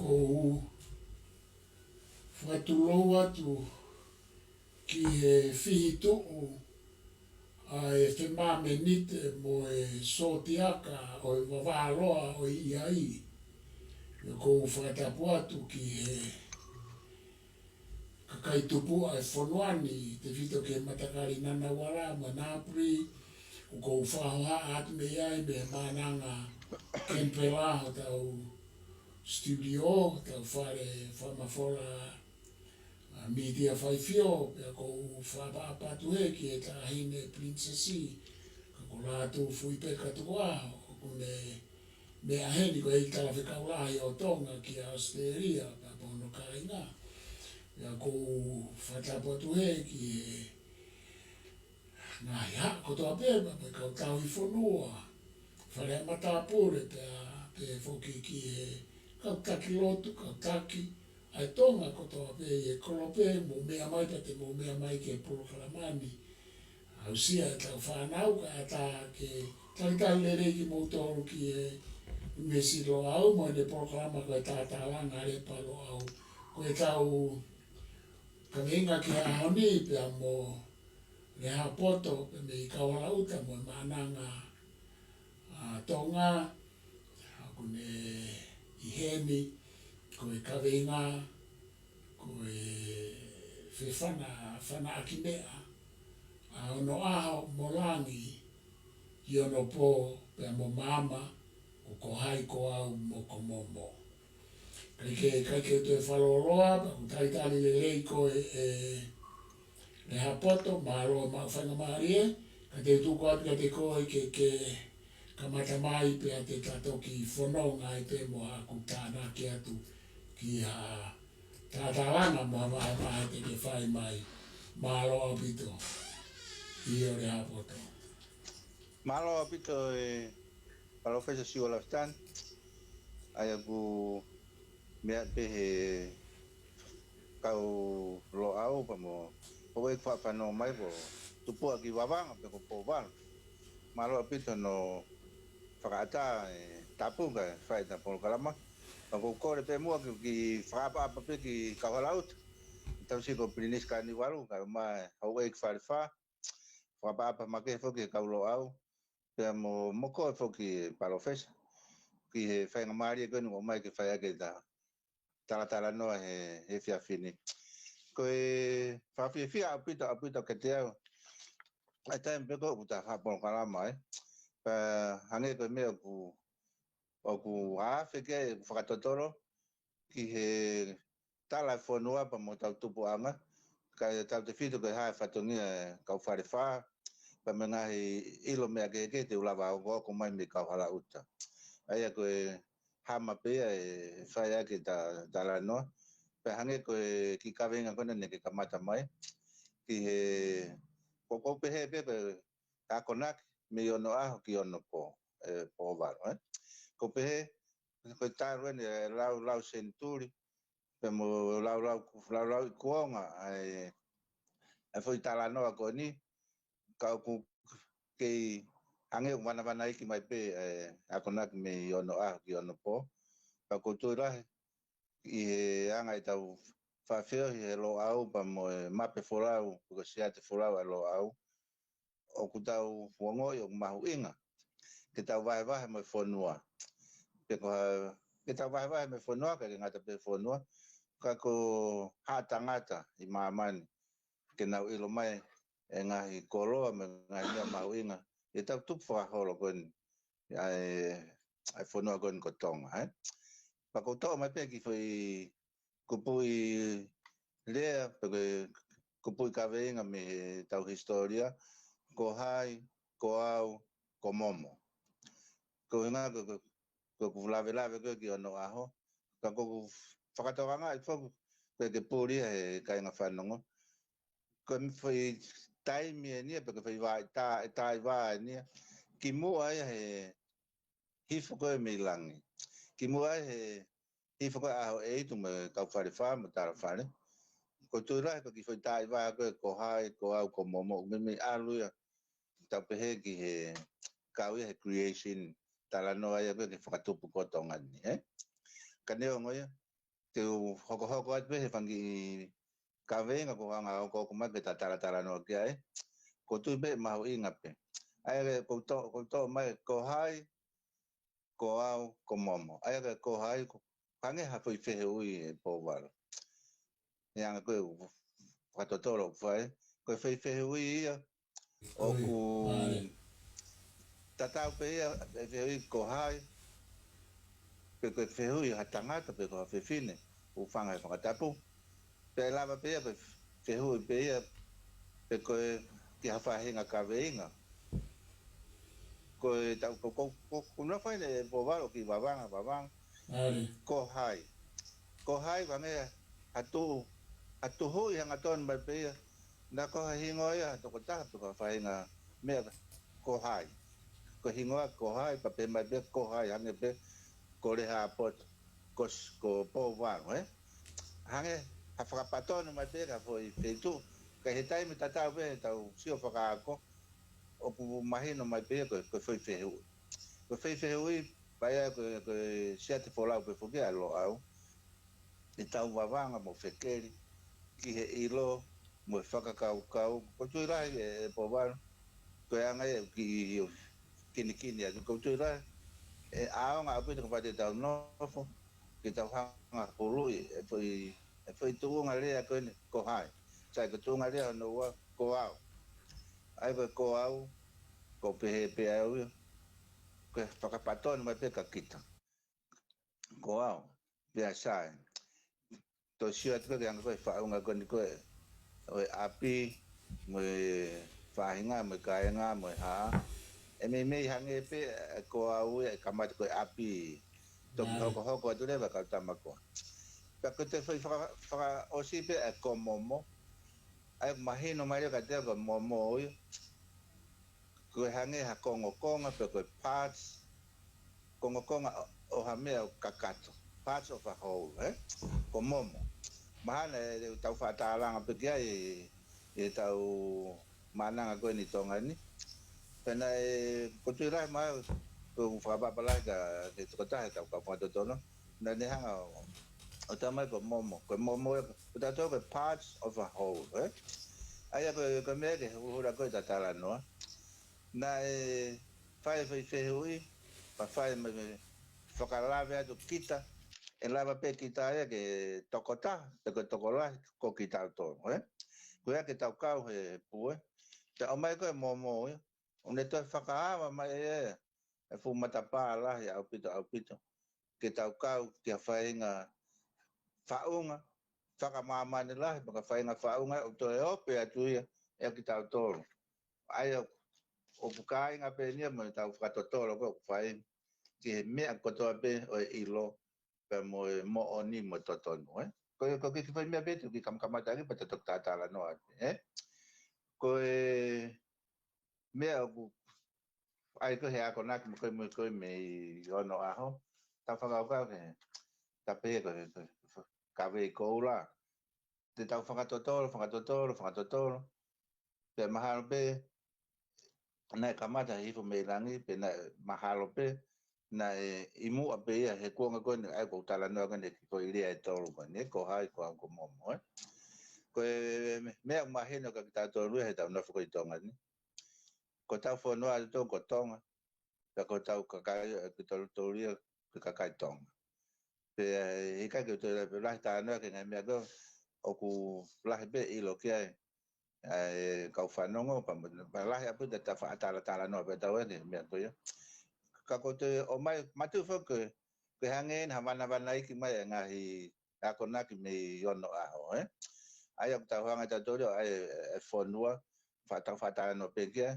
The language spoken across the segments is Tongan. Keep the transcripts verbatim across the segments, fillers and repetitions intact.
ʻOku ou fakatulou atu ki he fihituʻu ʻa e femāmenite mo e sōtiaka ʻo e vavāloa ʻo e ʻIai. ʻOku ou fakatapu atu ki he kakai tupuʻa ʻo e fonua ni, tefito ki he matakali Ngunnawal mo Ngambri, ʻoku ou fakahohaʻa atu mei ai mei he Maʻananga Kenipela hotau studio, hotau fale fakamafola, ʻa, mītia faifio, pea ʻoku ou fakaʻapaʻapa atu heni ki he Taʻahine Pilinisesi, ka ko Lātū Fuipeka Tukuʻaho, ʻoku ne meʻa heni ko e ʻEiki Talafekau Lahi ʻo Tonga ki ʻAositelēlia, pea mo hono kāinga. Pea ʻoku ou fakatapu atu heni ki he ngaahi haʻa kotoa pē, pea mo e kau tauhi fonua, fale ʻa matāpule, pea pehē foki ki he kau taki lotu, kau taki ʻa e Tonga kotoa pē ʻi he kolope, mou meʻa mai pea te mou meʻa mai ki he polokalama ni. Aʻusia ʻetau fānau kae ʻatā ke talitali lelei kimoutolu ki he University Loʻau mo ʻene polokalama ko e Tātālanga Lepa Loʻau. Ko ʻetau kaveinga ki he ʻaho ni pea mo Lehāpoto pea mei Kauhalaʻuta mo e Maʻananga, ʻa, Tonga, ʻoku ne ʻi heni, ko e kaveinga, ko e fefana, fanaʻaki meʻa, ʻa Onoʻaho mo Langi, ʻi onoʻaho pea mo maama, ʻoku ko hai ko au mo ko momo. Kae ke, kae ke toe fakalōloa, pea ʻoku talitali lelei koe ʻe Lehāpoto, mālō e maʻu faingamālie, ka te u tuku atu kiate koe ke, ke kamata mai pea te ta toki fononga ai pē mo haʻaku tānaki atu ki ha tātālanga mo ha vahevahe te ke fai mai. Mālō ʻaupito. ʻIo Lehāpoto. Mālō ʻaupito e Palōfesa Siua Lafitani. ʻA ia ʻoku meʻa pē he kau Loʻau pea mo houʻeiki fakafanongo mai ko Tupuʻa ki Vavanga pe ko Pouvalu. Mālō ʻaupito hono fakaʻatā e tapu kae fai ʻeta polokalama. Pea ʻoku ou kole pē muʻa ke u kiʻi fakaʻapaʻapa pē ki Kauhalaʻuta. Tauhi ko Pilinisi Kanivalu, kae ʻumaʻā e houʻeiki Falefā. Fakaʻapaʻapa makehe foki ki he kau Loʻau. Pea mo, mo koe foki Palōfesa. Ki he faingamālie ko eni ʻoku ʻomai ke fai ʻaki ʻeta talatalanoa he, he efiafi ni. Ko e fakafiefia ʻaupito, ʻaupito kiate au. ʻA e taimi pē ko ē ʻoku ta fakapolokalama ai. Pea hangē ko e meʻa ʻoku, ʻoku afe ki ai ʻeku fakatotolo ki he tala e fonua pea mo hotau tupuʻanga. Kae tautefito ki he hā e fatongia e kau Falefā. Pea mo e ngaahi ʻilo meʻa kehekehe te u lava ʻo okooko mai mei Kauhalaʻuta. ʻA ia ko e hama pē ia e fai ʻaki ʻeta talanoa. Pea hangē ko e kiʻi kaveinga ko ena naʻa ke kamata mai. Ki he, ʻoku ou pehē pē ko e akonaki mei onoʻaho ki onopō, e, Pouvalu, ē. ʻOku ou pehē, ko e talu eni e lau, lau senituli, pea mo lau, lau, lau, lau ʻi kuonga, ʻa e, ʻa e foʻi talanoa ko eni, ka ʻoku kei hangē ʻoku vanavanaiki mai pē, e, akonaki mei onoʻaho ki onopō. Pea ʻoku ou tui lahi, ʻi he anga ʻetau fakafeohi he Loʻau pea mo e mape folau, pe ko e siate folau ʻa Loʻau, ʻoku tau ongoʻi ʻoku mahuʻinga ke tau vahevahe mo e fonua. Pe ko ha, ke tau vahevahe mo e fonua, kae ʻikai ngata pē fonua, ka ko haʻa tangata ʻi māmani, ke nau ʻilo mai e ngaahi koloa mo e ngaahi meʻa mahuʻinga ʻi heʻetau tukufakaholo ko eni ʻa e, ʻa e fonua ko eni ko Tonga, ē? Pea ʻoku ou toʻo mai pē kiʻi foʻi kupuʻi lea, pe ko e kupuʻi kaveinga mei heʻetau hisitōlia, ko hai, ko au, ko momo. Ko e ʻuhinga ko, ko, ko ʻeku lavelave ko ē ki onoʻaho, ka ʻoku ou fakatokangaʻi foki, pe ke puli ia he kāinga fanongo. Ko e foʻi taimi eni ia, pe ko e foʻi vā ʻe tā, ʻe tā ʻi vā eni ia. Kimuʻa ia he hifo ko ē mei langi. Kimuʻa ia he hifo ko ē ʻa ʻAhoʻeitu mo e kau Falefā mo Talafale. ʻOku ou tui lahi ko e kiʻi foʻi tā ʻi vā ko ē ko hai, ko au, ko momo, ʻoku meimei ʻalu ia. Tau pehē ki he kau ia he creation, talanoa ia ko ē ki he fakatupu ko Tonga ni, ē? Ka neongo ia, ke u hokohoko atu pē he fanga kiʻi kaveinga ko anga ʻoku ʻomai ke ta talatalanoa ki ai. Ko u tui pē mahuʻinga pē. ʻA ia ke ko u to, ko u toʻo mai ko hai, ko au, ko momo. ʻA ia ke ko hai, ko hangē ha foʻi fehuʻi ʻe Pouvalu. ʻE anga ko e fakatotolo ʻoku fai. Ko e foʻi fehuʻi ia. ʻOku tatau pē ia, ʻe fehuʻi ko hai. Pe ko e fehuʻi ha tangata, pe ko ha fefine. ʻOku fanga he fakatapu. Pea lava pē ia, pe fehuʻi pē ia, pe ko e ki ha faʻahinga kaveinga. Ko e tau, ko, ko, ko, ko na fai ne Pouvalu ki vavanga, vavanga. Ko hai. Ko hai, vangea, ha tuʻu, ha tuʻu hui hangatonu mai pē ia. Na ko ha hingoa ia, tokotaha, pe ko ha faʻahinga meʻa, ko hai. Ko hingoa, ko hai, pea pehē mai pē, ko hai, hangē pē, ko Lehāpoto, ko s-, ko Pouvalu, ē? Hangē ha fakapatonu mai pē ka foʻi feituʻu, ka he taimi tatau pē tau sio fakaako, ʻoku mahino mai pē ko, ko e foʻi fehuʻi. Ko e foʻi fehuʻi, pea ia ko, ko e siate folau pē foki ʻa Loʻau. ʻE tau vavanga mo fekeli, ki he ʻilo, mo e fakakaukau. Ko u tui lahi ʻe, ʻe Pouvalu, ko e anga ia ki, kinikini atu. Ko u tui lahi, ʻe ʻaonga ʻaupito kapau te tau nofo, ke tau hanga huluʻi, ʻe foʻi, ʻe foʻi tuʻunga lea ko eni, ko hai. Sai ko e tuʻunga lea hono ua, ko au. ʻA ia ko e ko au, ko u pehē pē au ia. Ko e fakapatonu mai pē kia kita. Ko au, pea sai. Tau sio atu ko e anga ko e faʻunga ko eni ko e, ʻo e ʻapi, mo e faʻahinga, mo e kāinga, mo e hā. ʻE meimei hangē pē, ʻe ko au ia, ʻe kamata ko e ʻapi. Toki hokohoko atu leva kau tama ko. Pea ko e toe foʻi faka-, fakaʻosi pē ʻa e ko momo. ʻA ia mahino mai leva kiate au ko momo ia. Ko e hangē ha kongokonga pe ko e parts, kongokonga ʻo, ʻo ha meʻa ʻoku kakato. Parts of a whole, ē? Ko momo. Mahalo ʻe tau faʻa tālanga pē ki ai ʻi, ʻi heʻetau maʻananga ko eni ʻi Tonga ni. Pea naʻe, ko u tui lahi mai, ko u fakapapālangi kia, kia tokotaha ʻetau kau fakatotolo. Naʻa ne hanga ʻo, ʻo talamai ko momo. Ko momo, ko tautolu ko e parts of a whole, ē? ʻA ia ko, ko e meʻa ke huluhulu ko e ta talanoa. Naʻe fai e foʻi fehuʻi, pea fai mai, mai fakalave atu kita, ʻe lava pē kita ia ke tokotaha, pe ko e tokolahi, ko kitautolu, ē? Ko ia ke tau kau he pue, pea ʻomai ko e momo ia, ʻo ne toe fakaava mai ē, e fuʻu matapā lahi ʻaupito, ʻaupito. Ke tau kau ki ha faʻahinga faʻunga, fakamāmani lahi, mo ha faʻahinga faʻunga, ʻo toe ope atu ia, ʻe kitautolu. ʻA ia, ʻoku kāinga pē eni ia mo ʻetau fakatotolo ko ē ʻoku fai, ki he meʻa kotoa pē ʻo e ʻilo, pea mo e moʻoni mo e totonu, ē? Ko e, ko e kiʻi foʻi meʻa pē ʻoku kei kamakamata ʻaki, pea ta toki talanoa atu, ē? Ko e meʻa ʻoku ʻai ko ē he akonaki mo e ko ē mo e ko ē mei onoʻaho. Tau fakakaukau ke, ta pehē ko e, ko e, kavei koula. Te tau fakatotolo, fakatotolo, fakatotolo. Pea mahalo pē, naʻe kamata hifo mei langi, pea naʻe mahalo pē, naʻe ʻi muʻa pē ia he kuonga ko eni, ʻa ia ko u talanoa ko eni ki he foʻi lea ʻe tolu ko eni, ko hai, ko au, ko momo, ē. Ko e meʻa mahino kia kitautolu ia heʻetau nofo ko ē ʻi Tonga ni. Ko hotau fonua ʻatautolu ko Tonga, pea ko hotau kakai, ʻatautolu ia ko e kakai Tonga. Pea, ʻe ʻikai ke u toe lahi talanoa ki he ngaahi meʻa ko ē, ʻoku lahi pē ʻilo ki ai, ʻa e kau fanongo, pea mo, pea lahi ʻaupito ʻetau faʻa talatalanoa pē ʻatautolu ʻi he meʻa ko ia. Ka ko e toe ʻomai, mātuʻaki foki, ko e hangē eni ha vanavanaiki mai e ngaahi akonaki mei onoʻaho, ē? ʻA ia ʻoku tau hanga ʻatautolu, ʻa e, e fonua, faʻa tau faʻa talanoa pē ki ai,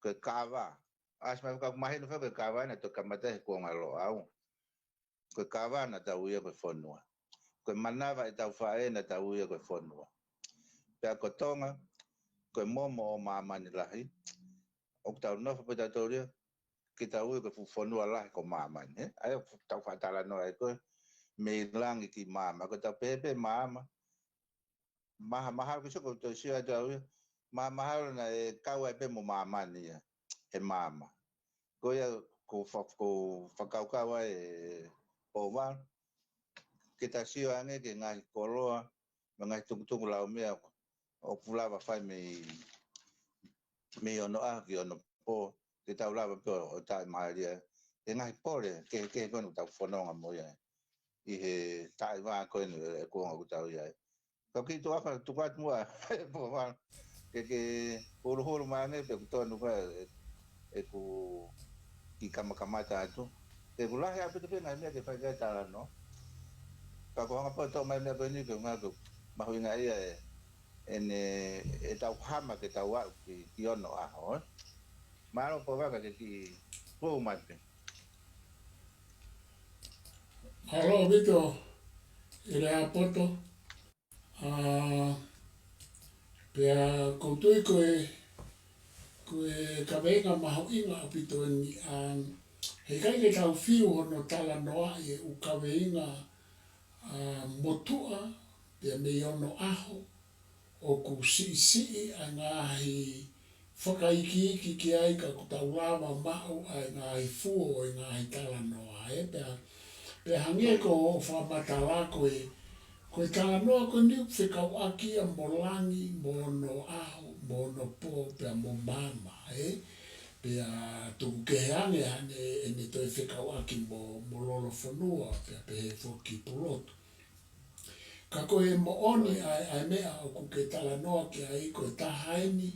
ko e kava. ʻAsi mai faka-, mahino foki ko e kava naʻe toki kamata he kuonga Loʻau. Ko e kava naʻa tau ui ia ko e fonua. Ko e manava ʻetau faʻē naʻa tau ui ia ko e fonua. Pea ko Tonga, ko e momo ʻo māmani lahi. ʻOku tau nofo pē ʻatautolu ia, ke tau ui ko e fuʻu fonua lahi ko māmani, ē? ʻA ia ʻoku tau faʻa talanoa ai ko ē, mei langi ki māmani. Ko ʻetau pehē pē māmani, maha-, mahalo ke sio ko e toe sio atu au ia. Maha-, mahalo naʻe kau ai pē mo māmani ia, he māmani. Ko ia, ko fa-, ko e fakakaukau ʻa e Pouvalu. ke ta sio ange ki he ngaahi koloa mo e ngaahi tukutuku laumea ʻoku lava fai mei, mei onoʻaho ki onopō, ke tau lava pē ʻo, ʻo taʻimālie ʻa e ngaahi pole kehekehe ko eni ʻoku tau fononga mo ia ʻi he taʻi vā ko eni ʻo e kuonga ʻoku tau ʻi ai. Ka u kiʻi tuku atu, tuku atu muʻa, Pōvalo, ke ke huluhulu mai ange pe ʻoku tonu ka ʻe, ʻeku kiʻi kamakamata atu. He ʻoku lahi ʻaupito pē ngaahi meʻa ke fai ki ai e talanoa. Ka ko e hanga pē ʻo toʻo mai e meʻa ko eni ke u hanga ʻo mahuʻingaʻia e, ʻene, ʻetau hama ke tau aʻu ki, ki onoʻaho, ē. Mālō Pōvalo, ka ke kiʻi hū mai pē. Mālō ʻaupito, ʻElea Poto. ʻA, pea ʻoku ou tui ko e, ko e kaveinga mahuʻinga ʻaupito eni, ʻa, heʻikai ke tau fiu hono talanoaʻi e ʻū kaveinga, ʻa, motuʻa, pea mei onoʻaho, ʻoku siʻisiʻi ʻa e ngaahi fakaikiiki ki ai ka ʻoku tau lava maʻu ʻa e ngaahi fuo ʻo e ngaahi talanoa, ē. Pea, pea hangē ko hoʻo fakamatala ko e, ko e talanoa ko eni ʻoku fekauʻaki ia mo langi, mo onoʻaho, mo onopō, pea mo maama, ē. Pea tuku kehe ange ʻene, ʻene toe fekauʻaki mo, mo lolofonua, pea pehē foki Pulotu. Ka ko e moʻoni ʻa e, ʻa e meʻa ʻoku ke talanoa ki ai ko e taha eni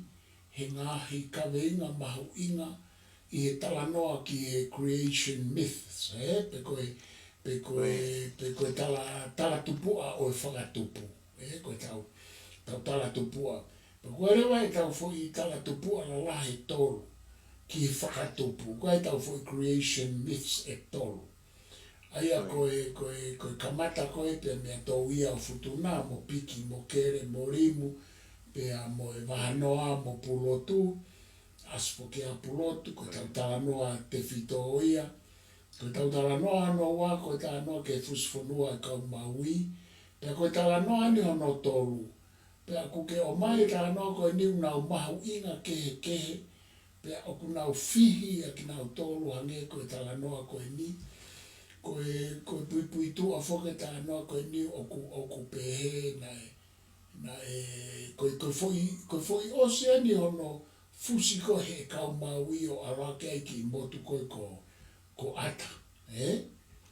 he ngaahi kaveinga mahuʻinga ʻi he talanoa ki he creation myths, ē? Pe ko e, pe ko e, pe ko e tala, tala tupuʻa ʻo e fakatupu, ē? Ko e tau, tau tala tupuʻa. Pea ko e leva ʻetau foʻi tala tupuʻa lalahi ʻe tolu ki he fakatupu, ko ʻetau foʻi creation myths ʻe tolu. ʻA ia ko e, ko e, ko e kamata ko e pea mei he Touiaʻofutuna mo Piki mo Kele mo Limu, pea mo e Vahanoa mo Pulotu, ʻasi foki ʻa Pulotu, ko e tau talanoa tefito ia, ko e tau talanoa hono ua, ko e talanoa ki he fusi fonua ʻa e kau Maui, pea ko e talanoa eni hono tolu, pea ʻoku ke ʻomai e talanoa ko eni ʻoku nau mahuʻinga kehekehe, pea ʻoku nau fihi ʻa kinautolu hangē ko e talanoa ko eni. Ko e, ko e puipuituʻa foki e talanoa ko eni ʻoku, ʻoku pehē naʻe, naʻe, ko e, ko e foʻi, ko e foʻi ʻosi eni hono fusi ko ē ʻe he kau Maui ʻo ʻalu hake ai ki he motu ko ē ko, ko ʻAta, ē?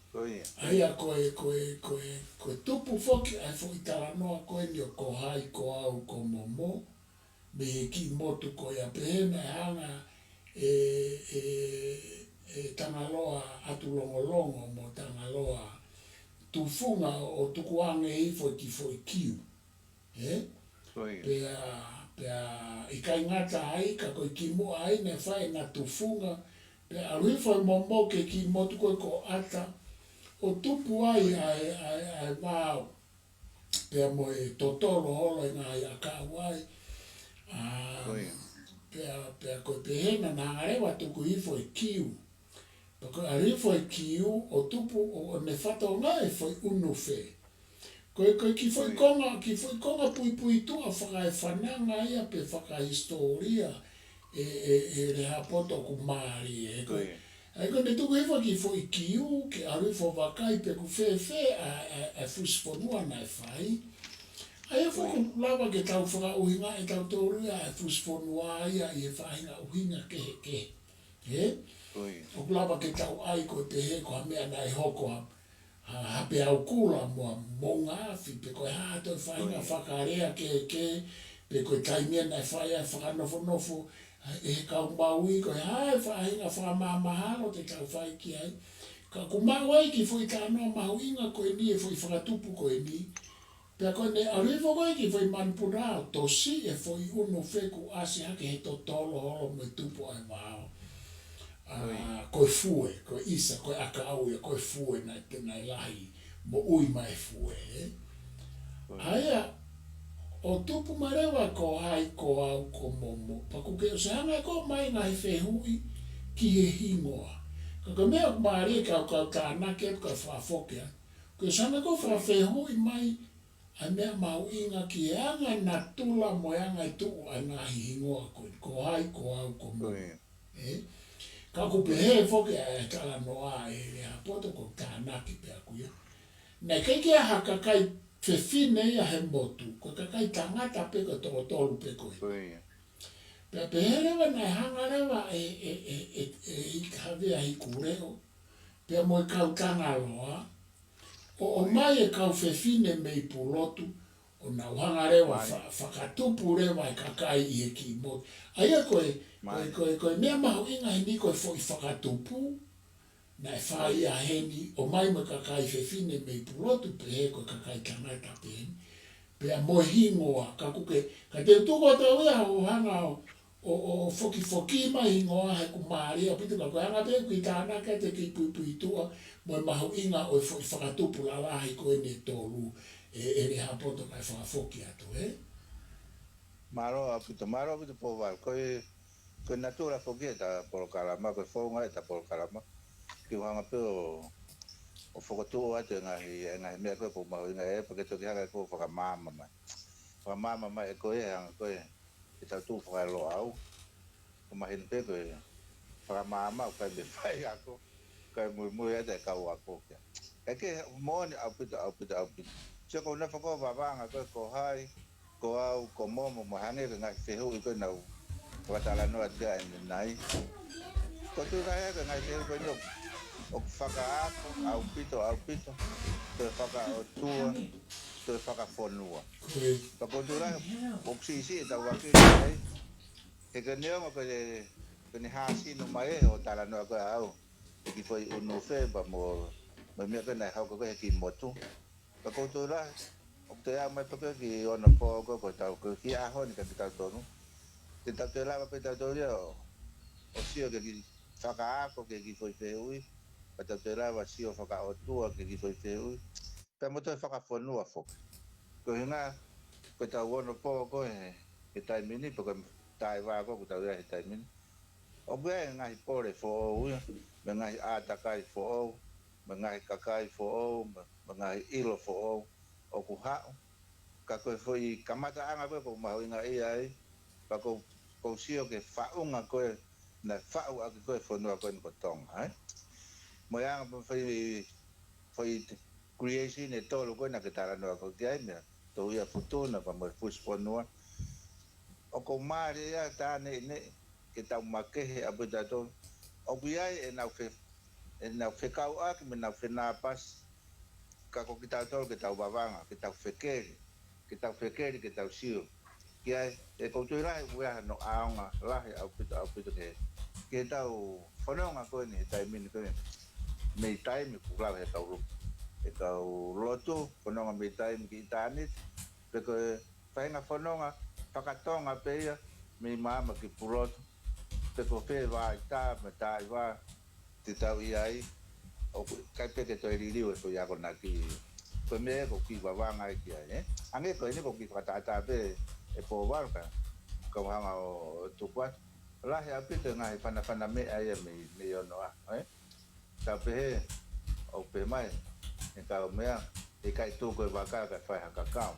Ko ia. ʻA ia ko e, ko e, ko e, ko e tupu foki ʻa e foʻi talanoa ko eni ʻo Ko Hai, Ko Au, Ko Momo, mei he kiʻi motu ko ia pehē naʻe hanga ʻe, ʻe, ʻe Tangaloa ʻAtulongolongo mo Tangaloa Tufunga ʻo tukuange hifo e kiʻi foʻi kiu. Ē? Ko ia. Pea, pea ʻikai ngata ai, ka ko e kimuʻa ai naʻe fai ʻena tufunga, pea ʻalu hifo e momo ki he kiʻi motu ko ē ko ʻAta, ʻo tupu ai ʻa e, ʻa e, ʻa e vao, pea mo e totolo holo e ngaahi ʻakau ai. ʻA, ko ia. Pea, pea ko e pehē naʻa na hanga leva ʻo tuku hifo e kiu. Pea ko e ʻalu hifo e kiu ʻo tupu ʻo, ʻo ne fatongia e foʻi ʻunufe. Ko e, ko e kiʻi foʻi, ko ia, konga, kiʻi foʻi konga puipuituʻa fakaefananga ia pe fakahisitōlia ʻe, ʻe, ʻe Lehāpoto ʻoku mālie, ē, ko ia. ʻA ia ko ʻene tuku hifo e kiʻi foʻi kiu ke ʻalu hifo ʻo vakai pe ʻoku fēfē ʻa, ʻa, ʻa e fusi fonua naʻe fai. ʻA ia, ko ia, foki ʻoku lava ke tau fakaʻuhinga ʻe tautolu ia ʻa e fusi fonua ia ʻi he faʻahinga ʻuhinga kehekehe. Ē? Ko ia. ʻOku lava ke tau ʻai ko e pehē ko ha meʻa naʻe hoko ha, ha, ha peaukula mo ha moʻunga afi, pe ko e hā ha toe faʻahinga, ko ia, fakalea kehekehe, pe ko e taimi ia naʻe fai ai e fakanofonofo ʻe he kau Maui, ko e hā e faʻahinga fakamahamahalo te tau fai ki ai. Ka ʻoku maʻu ai e kiʻi foʻi talanoa mahuʻinga ko eni, e foʻi fakatupu ko eni. Pea ko ʻene ʻalu hifo ko ē e kiʻi foʻi manupuna ʻo tosi e foʻi ʻunufe kuo ʻasi hake he totolo holo mo e tupu ʻa e vao. ʻA, ko ia, ko e fue, ko e ʻisa, ko e ʻakau ia, ko e fue naʻe, naʻe lahi moʻui mai e fue, ē? Ko ia. ʻA ia, ʻo tupu mai leva Ko Hai, Ko Au, Ko Momo. Pea ʻoku ke ʻosi hanga ʻe koe ʻo ʻomai e ngaahi fehuʻi ki he hingoa. Ka ko e meʻa ʻoku mālie ke u kau tānaki atu kae fakafoki atu. Ke ʻosi hanga ʻe koe ʻo fakafehuʻi mai ʻa e meʻa mahuʻinga ki he anga e natula mo e anga e tuʻu ʻa e ngaahi hingoa ko ē, Ko Hai, Ko Au, Ko Momo. Ko ia. Ē? Ka ʻoku pehē foki ʻa e talanoa ʻe Lehāpoto, ko e tānaki pē ʻaku ia. Naʻe ʻikai ke ʻi ai ha kakai fefine ia he motu, ko e kakai tangata pē ko e toko tolu pē ko ē. Ko ia. Pea pehē leva naʻe hanga leva ʻe, ʻe, ʻe, ʻe, ʻe Iiki Havea Hikuleʻo, pea mo e kau Tangaloa, ʻo, ʻomai e kau fefine mei Pulotu, ʻo nau hanga leva ʻo fa-, fakatupu leva e kakai ʻi he kiʻi motu. ʻA ia ko e, ko e, ko e, ko e meʻa mahuʻinga heni ko e foʻi fakatupu, naʻe fai ia heni, ʻomai mo e kakai fefine mei Pulotu pehē ko e kakai tangata pē heni. Pea mo e hingoa, ka ʻoku ke, ka te u tuku atu au ia ʻo hanga ʻo, ʻo, ʻo fokifoki mai hingoa he ʻoku mālie ʻaupito ka ko e anga pē ʻoku ke tānaki atu e kiʻi puipuituʻa, mo e mahuʻinga ʻo e foʻi fakatupu lalahi ko eni ʻe tolu, ʻe, ʻe Lehaapoto kae fakafoki atu, ē? Mālō ʻaupito, mālō ʻaupito Pouvalu, ko e, ko e natula foki ʻeta polokalama, ko e founga ʻeta polokalama. Ke u hanga pē ʻo, ʻo fokotuʻu atu e ngaahi, e ngaahi meʻa ko ē ʻoku mahuʻinga ē, pea ke toki hanga ʻe koe ʻo fakamaama mai. Fakamaama mai ʻe koe e anga ko ē ʻetau tuʻu fakaeloa au. ʻOku mahino pē ko e fakamaama ʻoku ʻikai ke fai ako, kae muimui atu e kau ako kia. ʻIkai ke moʻoni ʻaupito, ʻaupito, ʻaupito. Sio ko e naʻa fakavavanga ko ē ko hai, ko au, ko Momo, mo hangē ko e ngaahi fehuʻi ko ē naʻa ku fakatalanoa atu ki ai ʻanenai. ʻOku ou tui lahi ko e ngaahi fehuʻi ko eni ʻoku, ʻoku fakaako ʻaupito, ʻaupito, toe fakaʻotua, toe fakafonua. Ko ia. Pea ʻoku ou tui lahi, ʻoku siʻisiʻi ʻetau vākili ai. He ko e neongo ko e, ko ʻene hāsino mai ē hoʻo talanoa ko ē ʻaʻau, ʻi he kiʻi foʻi ʻunufe pea mo, mo e meʻa ko ē naʻe hoko ko ē he kiʻi motu. Pea ʻoku ou tui lahi, ʻoku toe aʻu mai pē ko ē ki he ono pō ko ē ko ʻetau, ko e kiʻi ʻaho ni kia kitautolu. Te tau toe lava pē tautolu ia ʻo, ʻo sio ki he kiʻi fakaako ki he kiʻi foʻi fehuʻi. Pea tau toe lava sio fakaʻotua ki he kiʻi foʻi fehuʻi. Pea mo toe fakafonua foki. Ko e ʻuhinga, ko ʻetau ono pō ko ē he, he taimi ni, pe ko e taʻu ʻe ua ko ē ʻoku tau ʻi ai he taimi ni. ʻOku ʻi ai e ngaahi pole foʻou ia, mo e ngaahi ʻātakai foʻou, mo e ngaahi kakai foʻou, mo, mo e ngaahi ʻilo foʻou, ʻoku haʻu. Ka ko e foʻi kamataʻanga ko ē ʻoku mahuʻingaʻia ai, pea ʻoku, ʻoku ou sio ki he faʻunga ko ē, naʻe faʻu ʻaki ko ē e fonua ko eni ko Tonga, ē? Mo e anga mo e foʻi, foʻi creation ʻe tolu ko ē naʻa ke talanoa ko ē ki ai meia Touiaʻa Futuna pea mo e Fusi Fonua. ʻOku mālie ia tā neʻineʻi ke tau makehe ʻaupito ʻa tautolu. ʻOku ʻi ai ʻenau fe-, ʻenau fekauʻaki mo ʻenau fenāpasi. Ka ko kitautolu ke tau vavanga, ke tau fekeli, ke tau fekeli, ke tau sio ki ai, he ʻoku ou tui lahi ʻoku ʻi ai hano ʻaonga lahi ʻaupito, ʻaupito ki he, ki heʻetau fononga ko eni he taimi ni ko eni. Mei taimi kuo lau he kau lotu, he kau lotu, fononga mei taimi ki ʻitāniti, pe ko e faʻahinga fononga fakatonga pē ia, mei maama ki Pulotu, pe ko fē vaitā, mo e taʻu ʻe ua, te tau ʻi ai, ʻoku ʻikai pē ke toe liliu e foʻi akonaki. Ko e meʻa ē ʻoku ou kiʻi vavanga ai ki ai, ē? Hangē ko eni ʻoku ou kiʻi fakatātā pē ʻe Pouvalu ka, ka u hanga ʻo, ʻo tuku atu. Lahi ʻaupito e ngaahi fanafana meʻa ia mei, mei onoʻaho, ē? Tau pehē, ʻoku pehē mai, ʻe kau meʻa, ʻikai tuku e vaka kae fai ha kakau.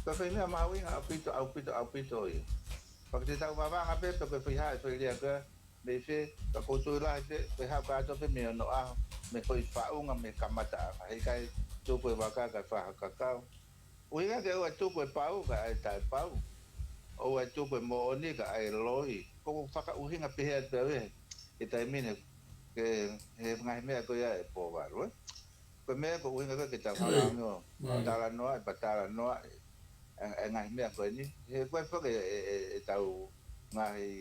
Ko e foʻi meʻa mahuʻinga ʻaupito, ʻaupito, ʻaupito ia. Pea ke tau vavanga pē, pe ko e foʻi hā e foʻi lea ko ē, mei fē, ka ʻoku ou tui lahi pē, pe haʻu kātoa pē mei onoʻaho, mei he foʻi faʻunga, mei he kamataʻanga. He ʻikai tuku e vaka kae fai ha kakau. ʻUhinga ke ʻoua ʻe tuku e pau kae ʻai e taʻepau. ʻOua ʻe tuku e moʻoni kae ʻai e loi. ʻOku ou fakaʻuhinga pehē atu pē au ia he taimi ni, ki he ngaahi meʻa ko ia ʻe Pouvalu, ē. Ko e meʻa ʻoku ou ʻuhinga ko ē ke tau hanga ʻo talanoaʻi, pea talanoaʻi e, e ngaahi meʻa ko eni. He ko e foki e, e, e, ʻetau ngaahi,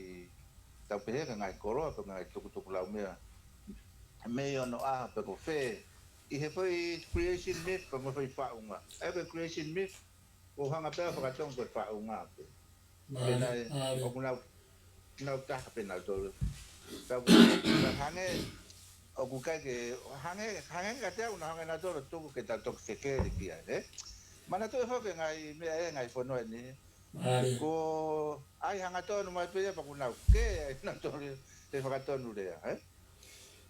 tau pehē ki he ngaahi koloa, pe ko e ngaahi tukutukulaumea mei onoʻaho pe ko fē. ʻI he foʻi creation myth, pe ko e foʻi faʻunga. ʻA ia ko e creation myth, ʻoku ou hanga pē au ʻo fakatonga ko e faʻunga pē. Mālie, ʻenau, mālie. ʻOku nau, nau taha pē nautolu. Tau, tau hangē, ʻoku ʻikai ke, hangē, hangē kiate au naʻa hangē nautolu tuku ke tau toki fekeli ki ai, ē? Manatuʻi foki e ngaahi meʻa ʻi he ngaahi fonua ni. Mālie. Ko e hangatonu mai pē ia pea ʻoku nau kē ai nautolu he fakatonu lea, ē?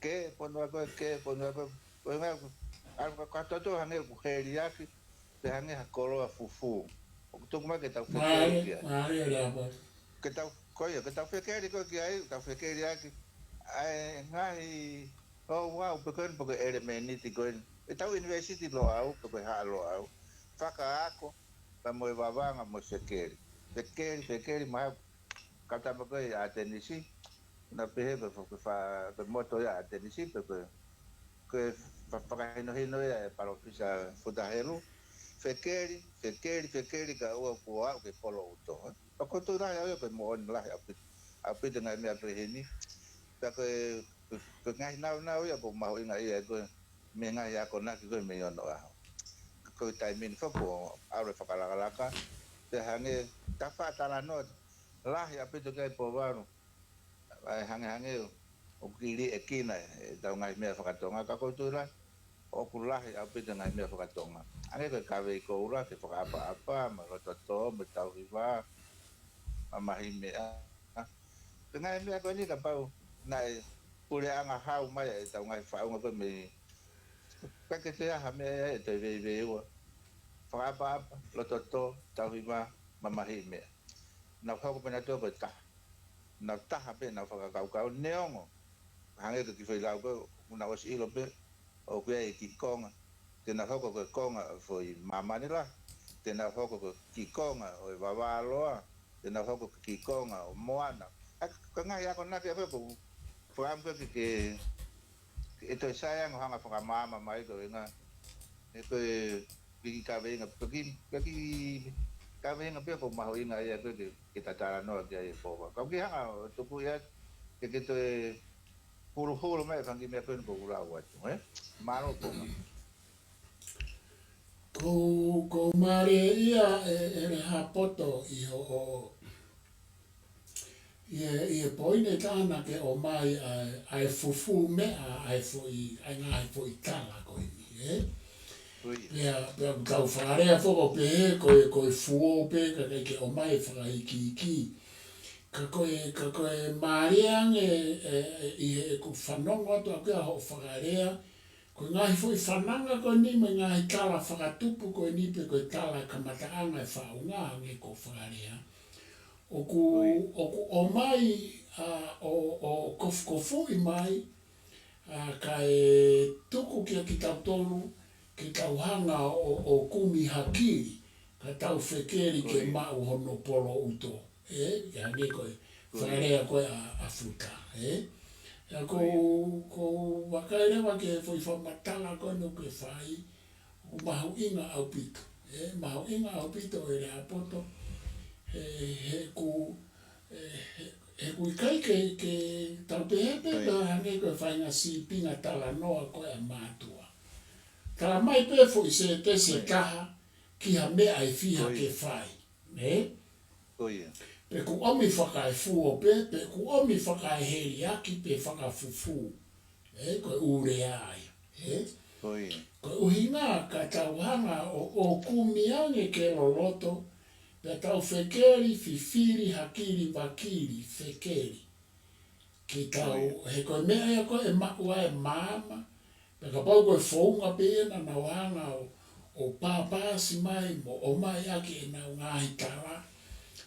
Kē fonua ko ē, kē fonua ko ē, ko e ngaahi, ʻa, ka, ka toto hangē ʻoku heliaki, pe hangē ha koloa fufū. ʻOku tuku mai ke tau fekeli ki ai. Mālie, mālie Lehaapoto. Ke tau, ko ia, ke tau fekeli ko ē ki ai, tau fekeli ʻaki ʻa e ngaahi, ʻo, ʻuhinga pe ko eni, pe ko e ʻelemēniti ko eni, ʻetau ʻunivēsiti Loʻau, pe ko e Haʻa Loʻau, fakaako, pea mo e Vavanga mo e Fekeli. Fekeli, Fekeli, mahalo ko e tama ko ē ʻa ʻAtenisi, naʻe pehē ko e fa-, ko e fa-, ko e moto ia ʻa ʻAtenisi, pe ko e, ko e fa-, fakahinohino ia ʻe Palōfesa Futa Helu, Fekeli, Fekeli, Fekeli, ka ʻoua kuo aʻu ki Polo ʻUto, ē. Pea ʻoku ou tui lahi au ia ko e moʻoni lahi ʻaupito, ʻaupito e ngaahi meʻa pehē ni. Pea ko e, ko e, ko e ngaahi naunau ia ʻoku mahuʻinga ia ko e mei he ngaahi akonaki ko ē mei onoʻaho. Ko e taimi ni foki ʻoku ʻalu e fakalakalaka, pea hangē, ta faʻa talanoa lahi ʻaupito ki ai Pouvalu, ʻa e hangehangē ʻoku kiʻi liʻekina ʻetau ngaahi meʻa fakatonga, ka ʻoku ou tui lahi ʻoku lahi ʻaupito e ngaahi meʻa fakatonga. Hangē ko e kavei koula ke fakaʻapaʻapa, mo e loto tō, mo e tauhi vā, mamahi meʻa. Ko e ngaahi meʻa ko eni kapau naʻe puleʻanga hau mai ʻetau ngaahi faʻunga ko ē mei, ʻikai ke toe ʻi ai ha meʻa ia ʻe toe veiveiua. Fakaʻapaʻapa, loto tō, tauhi vā, mamahi meʻa. Nau hoko pē nautolu ko e taha. Nau taha pē ʻenau fakakaukau, neongo hangē ko e kiʻi foʻi lau ko ē, ʻoku nau ʻosi ʻilo pē ʻoku ʻi ai e kiʻi konga. Te nau hoko ko e konga ʻo e foʻi māmani lahi. Te nau hoko ko e kiʻi konga ʻo e vavā loa. Te nau hoko ko e kiʻi konga ʻo e moana. ʻA ia ko e ngaahi akonaki ko ē ʻoku ou fakaʻamu ko ē ke, ke, ke ʻe toe sai ange ʻo hanga ʻo fakamaama mai ko e ʻuhinga he ko e kiʻi kaveinga, ko e kiʻi, ko e kiʻi kaveinga pē ʻoku mahuʻinga ia ko ē ke, ke ta talanoa ki ai ʻe Pouvalu. Ka u kiʻi hanga ʻo tuku ia ke, ke toe huluhulu mai e fanga kiʻi meʻa ko eni ʻoku ou lau atu, ē? Mālō Pouvalu. Ko, ko e mālie ia ē, ē Lehāpoto, ʻi hoʻo, ʻi he, ʻi he poini ʻe taha naʻa ke ʻomai ʻa e, ʻa e fufū meʻa, ʻa e foʻi, ʻa e ngaahi foʻi tala ko eni, ē? Ko ia. Pea, pea ʻoku tau fakalea foki ʻo pehē, ko e, ko e fuo pē, ka ʻikai ke ʻomai e fakaikiiki. Ka ko e, ka ko e mālie ange, ē, ē, ʻi heʻeku fanongo atu ʻaʻaku ia hoʻo fakalea, ko e ngaahi foʻi fananga ko eni mo e ngaahi tala fakatupu ko eni pe ko e tala kamataʻanga e faʻunga hangē ko hoʻo fakalea. ʻOku, ʻOku ʻomai, ʻa, ʻo, ʻo kofukofuʻi mai, ʻa, kae tuku kia kitautolu, ke tau hanga ʻo, ʻo kumi hakili, ka tau fekeli ke maʻu hono polo ʻuto. Ē, ke hangē ko e fakalea ko ē ʻa, ʻa Futa, ē? ʻA ia ko, ko e vakai leva ki he foʻi fakamatala ko eni ʻoku ke fai, ʻoku mahuʻinga ʻaupito. Ē, mahuʻinga ʻaupito ē Lehāpoto, he, he ʻoku, ē, he, he ʻoku ʻikai ke, ke tau pehē pē, pea hangē ko e faʻahinga sīpinga talanoa ko ē ʻa mātuʻa. Tala mai pē foʻi sētesi ʻe taha, ki ha meʻa ʻe fiha ke fai. Ē? Ko ia. Pe ʻoku ʻomi fakaefuo pē, pe ʻoku ʻomi fakaeheliaki pe fakafufū. Ē, ko e ʻū lea ia. Ē? Ko ia. Ko e ʻuhinga ka tau hanga ʻo, ʻo kumi ange ke loloto, pea tau fekeli, fifili, hakili, vakili, fekeli. Ke tau, he ko e meʻa ia ko ē ʻe maʻu ai e maama, pea kapau ko e founga pē ia naʻa nau hanga ʻo, ʻo pāpāsi mai mo ʻomai ʻaki ʻenau ngaahi tala,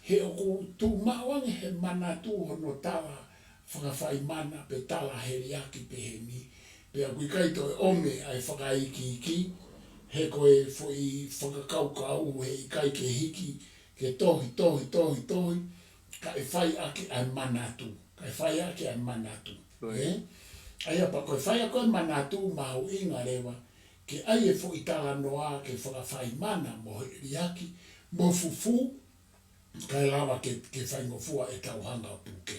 he ʻoku tuʻu maʻu ange he manatu hono tala fakafaimana pe tala heliaki pehē ni, pea ʻoku ʻikai toe ʻomi ʻa e fakaikiiki, he ko e foʻi fakakaukau he ʻikai ke hiki, ke tohi, tohi, tohi, tohi, kae fai ʻaki ʻa e manatu. Kae fai ʻaki ʻa e manatu. Ē? ʻA ia pea ko e fai ʻaki ʻa e manatu mahuʻinga leva, ke ʻai e foʻi talanoa ke fakafaimana mo heliaki, mo fufū, kae lava ke, ke faingofua ʻetau hanga ʻo puke.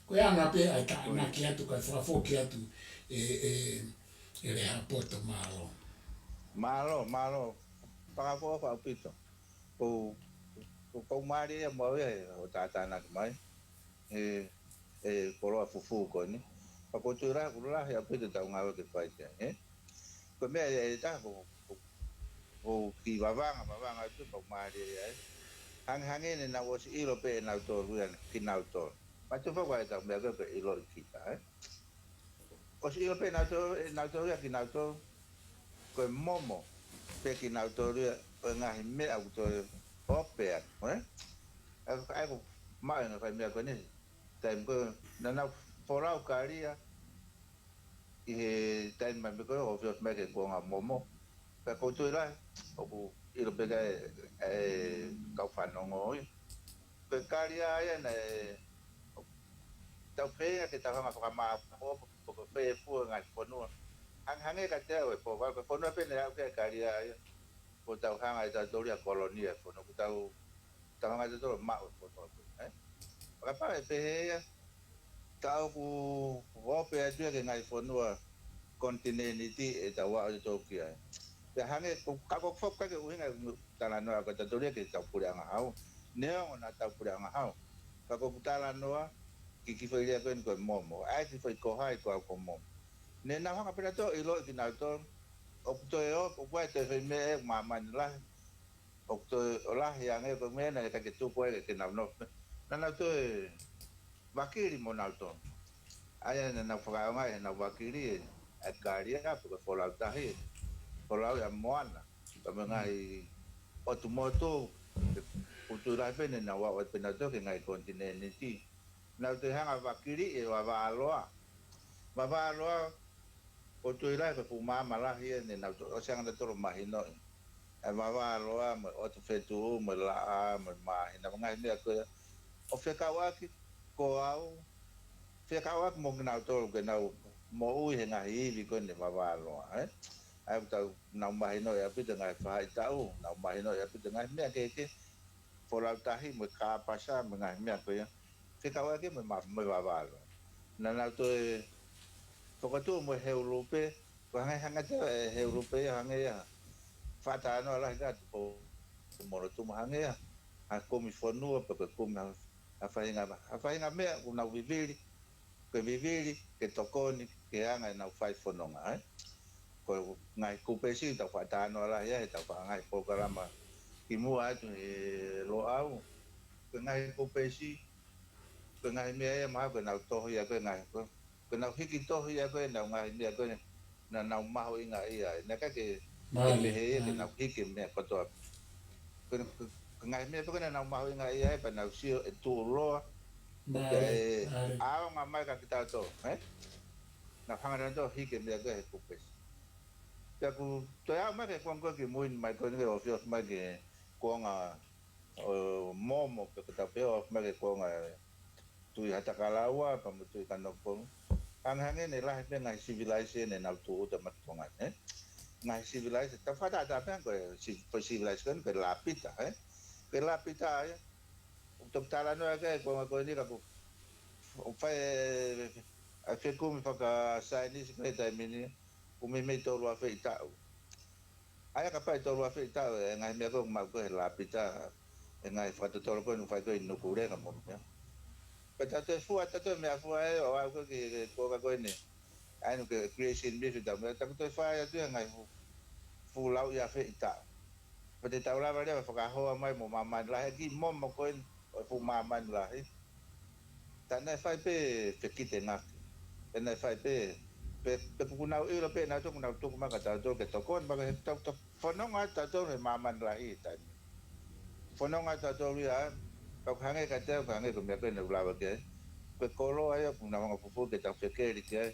Ko e anga pē ʻa e tānaki atu, kae fakafoki atu ē, ē, ē Lehāpoto, mālō. Mālō, mālō. Fakaʻofoʻofa ʻaupito. ʻOku, ʻoku, ʻoku mālie ia mo au ia he hoʻo tātānaki mai. Ē, ē, koloa fufū ko eni. Pea ʻoku ou tui lahi, ʻoku lahi ʻaupito ʻetau ngāue ke fai ki ai, ē? Ko e meʻa ia ʻe taha ʻoku, ʻoku, ʻoku kiʻi vavanga, vavanga atu pea ʻoku mālie ia, ē? Hangē, hangē ne nau ʻosi ʻilo pē ʻe nautolu ia, kinautolu. Pea tuʻu foki ʻetau meʻa ko ē ko e ʻiloʻi kita, ē? ʻOsi ʻilo pē nautolu, ʻe nautolu ia kinautolu, ko e momo pē kinautolu ia ʻo e ngaahi meʻa ʻoku toe ope atu, ē? ʻA ia ko e maʻu e ngaahi fai meʻa ko eni, taimi ko ē naʻa nau folau kalia he taimi mai pē ko ē ʻo ofi mai ki he kuonga momo. Pea ʻoku ou tui lahi, ʻoku ʻilo pē ʻe he kau fanongo ia. Ko e kalia ia naʻe tau feinga ke tau hanga ʻo fakamāʻopoʻopo, ko e fefua ngaahi fonua. Hangehangē kiate au e pō, ko e fonua pē naʻe aʻu ki ai e kalia ia. ʻOku tau hanga ʻe tautolu ia ʻo kolonia e fonua, ʻoku tau, tau hanga ʻe tautolu ʻo maʻu e fonua ko ē, ē? Fakapā ʻe pehē ia, ka ʻoku ope atu ia ki he ngaahi fonua konitinēniti ʻe tau aʻu ʻo tō ki ai. Pea hangē, ko, ka ʻoku ou foki ki he ʻuhinga ʻeku talanoa ko ē tautolu ia ki heʻetau puleʻanga hau. Neongo naʻa tau puleʻanga hau, ka ko ʻeku talanoa ki he kiʻi foʻi lea ko eni ko e momo. ʻA e kiʻi foʻi ko hai ko au ko momo. Ne nau hanga pē nautolu ʻo ʻiloʻi kinautolu. ʻOku toe ō, ʻoku ʻi ai e toe foʻi meʻa ʻi māmani lahi. ʻOku toe ʻo lahi ange ko e meʻa naʻe ʻikai ke tuku ai ke nau nofo. Naʻa nau toe vakili mo nautolu. ʻA ia naʻa nau fakaʻaongaʻi ʻenau vakili ʻa e kalia pe ko e folau tahi, folau ia moana, pea mo e ngaahi ʻotu motu, ʻoku ou tui lahi pē ne nau aʻu atu pē nautolu ki he ngaahi konitinēniti. Nau toe hanga ʻo vakili e vavā loa. Vavā loa, ʻoku ou tui lahi ko e fuʻu maama lahi ia ne nau to-, ʻosi hanga nautolu ʻo mahinoʻi. ʻA e vavā loa, mo e ʻotu fetuʻu, mo e laʻā, mo e māhina, mo e ngaahi meʻa ko ia. ʻO fekauʻaki, ko au, fekauʻaki mo kinautolu ke nau moʻui he ngaahi ivi ko eni vavā loa, ē? ʻA ia ʻoku tau, nau mahinoʻi ʻaupito e ngaahi faʻahitaʻu, nau mahinoʻi ʻaupito e ngaahi meʻa kehekehe, folau tahi mo e kāpasa mo e ngaahi meʻa ko ia. Fekauʻaki mo e ma-, mo e vavā loa. Naʻa nau toe fokotuʻu mo e heulope, ko e hangē, hangē ʻa e heulope ia, hangē ia ha fakatalanoa lahi ʻa Tupou Molotuma, hangē ia ha kumi fonua pe ko e kumi ha, ha faʻahinga, ha faʻahinga meʻa ʻoku nau vivili, ko e vivili ke tokoni ki he anga ʻenau fai fononga, ē? Ko e ngaahi kupesi tau fakatalanoa lahi ai heʻetau fai ngaahi polokalama kimuʻa atu he Loʻau. Ko e ngaahi kupesi, ko e ngaahi meʻa ia mahalo ko ʻenau tohi ia ko e ngaahi, ko, ko ʻenau hiki tohi ia ko ē ʻenau ngaahi meʻa ko ē naʻa nau mahuʻingaʻia ai. Naʻe ʻikai ke, ke pehē ia ke nau hiki e meʻa kotoa. Ko, ko, ko e ngaahi meʻa pē ko ē naʻa nau mahuʻingaʻia ai pea nau sio ʻe tuʻuloa. Ko e ʻaonga mai kia kitautolu, ē? Nau hanga nautolu ʻo hiki e meʻa ko ē he kupesi. Pea ʻoku toe aʻu mai ki he kuonga ko ē kimui mai ko eni ke ofiofi mai ki he kuonga ʻo momo pe ko ʻetau pehē ʻo ofi mai ki he kuonga Tuʻi Haʻatakalaua pea mo Tuʻi Kanokupolu. Hangehangē ne lahi pē ngaahi sivilaise ne nau tūʻuta mai ki Tonga ni, ē? Ngaahi sivilaise, tau fakatātā pē ko e si-, ko e sivilaise ko eni ko e Lapita, ē? Ko e Lapita ia, ʻoku tau talanoa ki ai he kuonga ko eni ka ʻoku, ʻoku fai e, e fekumi fakasaienisi ko ē he taimi ni, ʻoku meimei tolu afe ʻi taʻu. ʻA ia ka fai tolu afe ʻi taʻu e ngaahi meʻa ko ē ʻoku maʻu ko ē he Lapita, e ngaahi fakatotolo ko ē ʻoku fai ko ē ʻi Nukuʻalofa mo e meʻa. Pea tau toe fua, tau toe meʻa fua ē, ʻo aʻu ko ē ki he kuonga ko eni. ʻA eni ko e creation myth ʻetau meʻa, tau toe fai atu e ngaahi fu-, fuʻu lauʻi afe ʻi taʻu. Pea te tau lava leva ʻo fakahoa mai mo māmani lahi, kiʻi momo ko eni ʻo e fuʻu māmani lahi. Tā naʻe fai pē fekitengaki. Pea naʻe fai pē, pē, pē kuo nau ʻilo pē nautolu, kuo nau tuku mai kia tautolu ke tokoni, pea ko e tau, tau, fononga atu tautolu he māmani lahi he taimi. Fononga atu tautolu ia, pea ʻoku hangē kiate au, ʻoku hangē ko e meʻa ko ē naʻa ku lave ki ai. Ko e koloa ia ʻoku nau hanga ʻo fufū ke tau fekeli ki ai,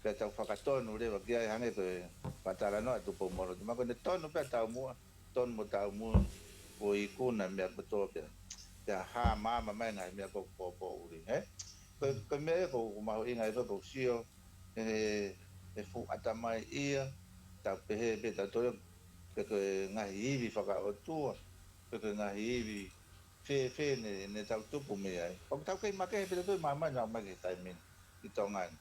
ke tau fakatonu leva ki ai, hangē ko e fakatalanoa ʻa Tupou Molotuma, ko ʻene tonu pē ʻa e taumuʻa, tonu mo taumuʻa, ʻo ikuna e meʻa kotoa pē. Pea hā maama mai e ngaahi meʻa ko ē ʻoku poupou ʻuli, ē? Ko e, ko e meʻa ia ʻoku mahuʻinga ai ko ē ʻoku ou sio, ē, ʻe fuʻu ʻatamai ia, tau pehē pē tautolu, pe ko e ngaahi ivi fakaʻotua, pe ko e ngaahi ivi fēfē ne, ne tau tupu mei ai. ʻOku tau kei makehe pē tautolu ʻi māmani ʻo aʻu mai ki he taimi ni ʻi Tonga ni.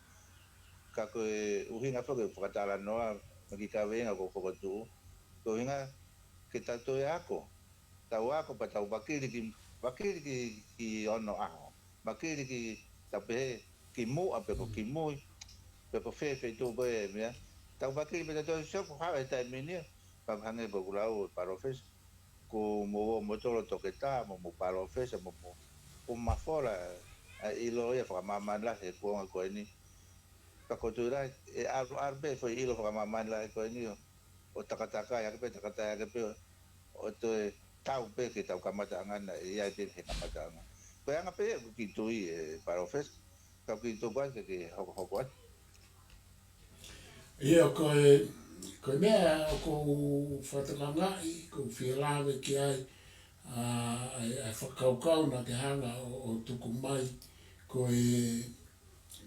Ka ko e ʻuhinga foki ʻeku fakatalanoa, mo e kiʻi kaveinga ʻoku ou fokotuʻu, ko e ʻuhinga ke tau toe ako. Tau ako pea tau vakili ki, vakili ki, ki onoʻaho. Vakili ki, tau pehē, kimuʻa pe ko kimui, pe ko fē feituʻu ko ē e meʻa. Tau vakili pē tautolu, sio ʻoku haʻu e taimi ni, pea hangē ko ʻeku lau ʻe palōfesa, kuo mou ō moutolu ʻo toketā, mo mou palōfesa, mo mou, kuo mafola e ʻilo ia fakamāmani lahi he kuonga ko eni. Pea ʻoku ou tui lahi, ʻe ʻalu, ʻalu pē foʻi ʻilo fakamāmani lahi ko eni ʻo, ʻo takatakai hake pē, takatakai hake pē, ʻo toe tau pē ki heʻetau kamataʻanga naʻe ʻi ai pē he kamataʻanga. Ko e anga pē ia ʻeku kiʻi tui ʻe palōfesa, ka ʻoku ou kiʻi tuku atu ke ke hokohoko atu. ʻIo, ko e, ko e meʻa ʻoku ou fakatokangaʻi, ʻoku ou fie lave ki ai, ʻa, ʻa e, ʻa e fakakaukau naʻa ke hanga ʻo, ʻo tuku mai, ko e,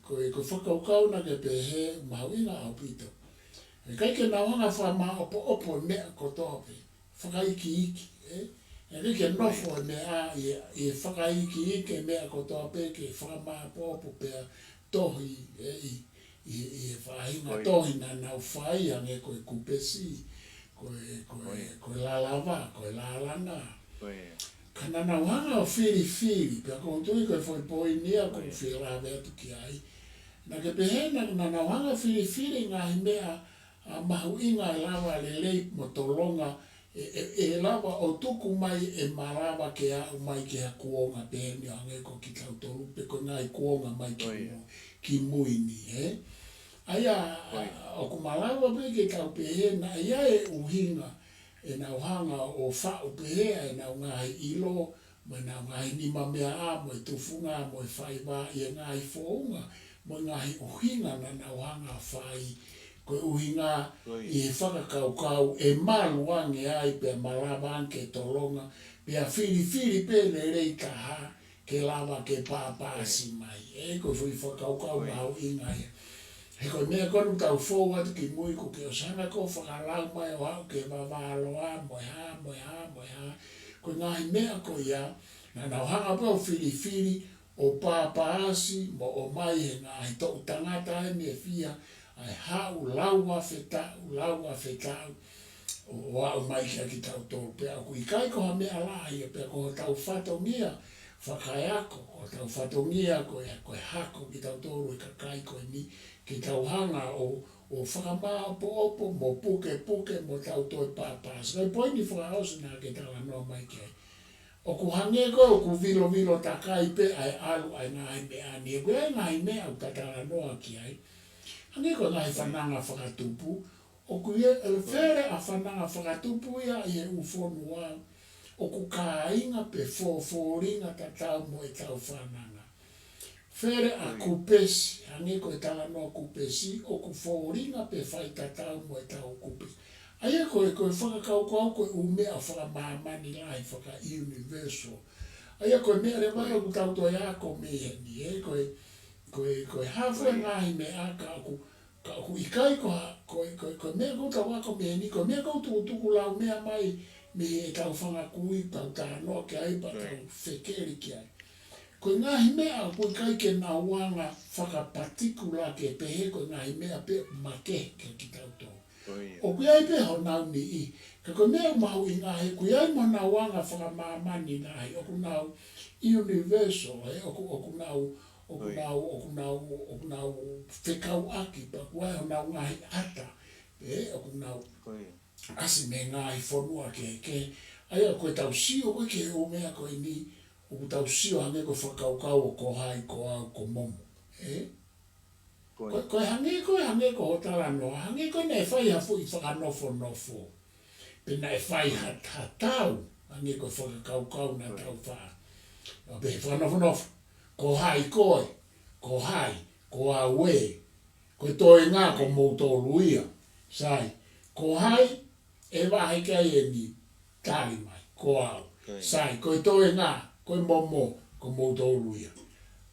ko e, ko e fakakaukau naʻa ke pehē mahuʻinga ʻaupito. ʻE ʻikai ke nau hanga fakamāʻopoʻopo e meʻa kotoa pē, fakaikiiki, ē? ʻE ʻikai ke nofo e meʻa ʻi he, ʻi he fakaikiiki e meʻa kotoa pē ke fakamāʻopoʻopo pea tohi, ē, ʻi, ʻi, ʻi he faʻahinga tohi naʻa nau fai hangē ko e kupesi, ko e, ko e, ko e lalava, ko e lalanga. Ka naʻa nau hanga ʻo filifili, pea ʻoku ou tui ko e foʻi poini ia ʻoku ou fie lave atu ki ai. Naʻa ke pehē naʻa, naʻa nau hanga ʻo filifili ngaahi meʻa ʻa mahuʻinga ʻe lava lelei mo tolonga, ʻe, ʻe, ʻe lava ʻo tuku mai ʻe malava ke aʻu mai ki ha kuonga pehē ni ʻo hangē ko kitautolu pe ko e ngaahi kuonga mai ki mui, ki mui ni, ē? ʻA ia, ʻoku malava pē ke tau pehē naʻe ʻi ai e ʻuhinga ʻenau hanga ʻo faʻu pehē ʻa ʻenau ngaahi ʻilo, mo ʻenau ngaahi nimameaʻa, mo e tufunga, mo e faiva ʻi he ngaahi founga, mo e ngaahi ʻuhinga naʻa nau hanga ʻo fai. Ko e ʻuhinga ʻi he fakakaukau ʻe malu ange ai pea malava ange ke tolonga, pea filifili pē lelei taha ke lava ke pāpāsi mai. ʻE, ko e foʻi fakakaukau mahuʻinga ia. He ko e meʻa ko eni ʻoku tau fou atu ki mui ʻoku ke ʻosi hanga ko ʻo fakalau mai ʻo aʻu ki he vavā loa, mo e hā, mo e hā, mo e hā. Ko e ngaahi meʻa ko ia, naʻa nau hanga pē ʻo filifili, ʻo pāpāsi, mo ʻomai he ngaahi toʻu tangata eni ʻe fiha, ʻa e haʻu lau afe taʻu, lau afe taʻu, ʻo, ʻo aʻu mai kia kitautolu pea ʻoku ʻikai ko ha meʻa lahi ia pea ko hotau fatongia fakaeako, ko hotau fatongia ko e, ko e hako kitautolu e kakai ko eni, ke tau hanga ʻo, ʻo fakamāʻopoʻopo mo pukepuke mo tau toe pāpāsi. Ko e poini fakaʻosi naʻa ke talanoa mai ki ai. ʻOku hangē ko ē ʻoku vilovilo takai pē ʻa e ʻalu ʻa e ngaahi meʻa ni. ʻOku ʻi ai e ngaahi meʻa ʻoku ta talanoa ki ai. Hangē ko e ngaahi fananga fakatupu. ʻOku ʻi ai e fele ʻa fananga fakatupu ia ʻi he ʻū fonua. ʻOku kāinga pe fōfōlinga tatau mo ʻetau fananga. Fele ʻa kupesi, hangē ko e talanoa kupesi, ʻoku fōlinga pe fai tatau mo ʻetau kupesi. ʻA ia ko e, ko e fakakaukau ko e ʻū meʻa fakamāmani lahi faka-universal. ʻA ia ko e meʻa leva ia ʻoku tau toe ako mei heni, ē, ko e, ko e, ko e hā fua e ngaahi meʻa ka ʻoku, ka ʻoku ʻikai ko ha, ko e, ko e, ko e meʻa ʻoku tau ako mei heni, ko e meʻa ʻoku tukutuku lau meʻa mai mei heʻetau fanga kui, tau talanoa ki ai, pea tau fekeli ki ai. Ko e ngaahi meʻa ʻoku ʻikai ke nau hanga fakapatikula ke pehē ko e ngaahi meʻa pē makehe kia kitautolu. ʻOku ʻi ai pē honau niʻihi. Ka ko e meʻa mahuʻinga he ʻoku ʻi ai mo honau anga fakamāmani lahi. ʻOku nau universal, ē, ʻoku, ʻoku nau, ʻoku nau, ʻoku nau, ʻoku nau fekauʻaki, pea ʻoku ʻi ai honau ngaahi ʻata, ē, ʻoku nau ʻasi mei he ngaahi fonua kehekehe. ʻA ia ko ʻetau sio ko ē ki he ʻū meʻa ko eni, ʻoku tau sio hangē ko e fakakaukau ʻo ko hai, ko au, ko Momo. Ē? Ko e, ko e hangē ko e, hangē ko hoʻo talanoa, hangē ko e naʻe fai ha foʻi fakanofonofo. Pe naʻe fai ha, ha tau, hangē ko e fakakaukau naʻa tau fai. ʻO pehē fakanofonofo. Ko hai koe, ko hai, ko au ē, ko e toenga ko moutolu ia. Sai, ko hai, ʻe vahe ki ai eni, tali mai, ko au. Sai, ko e toenga, ko e Momo, ko moutolu ia.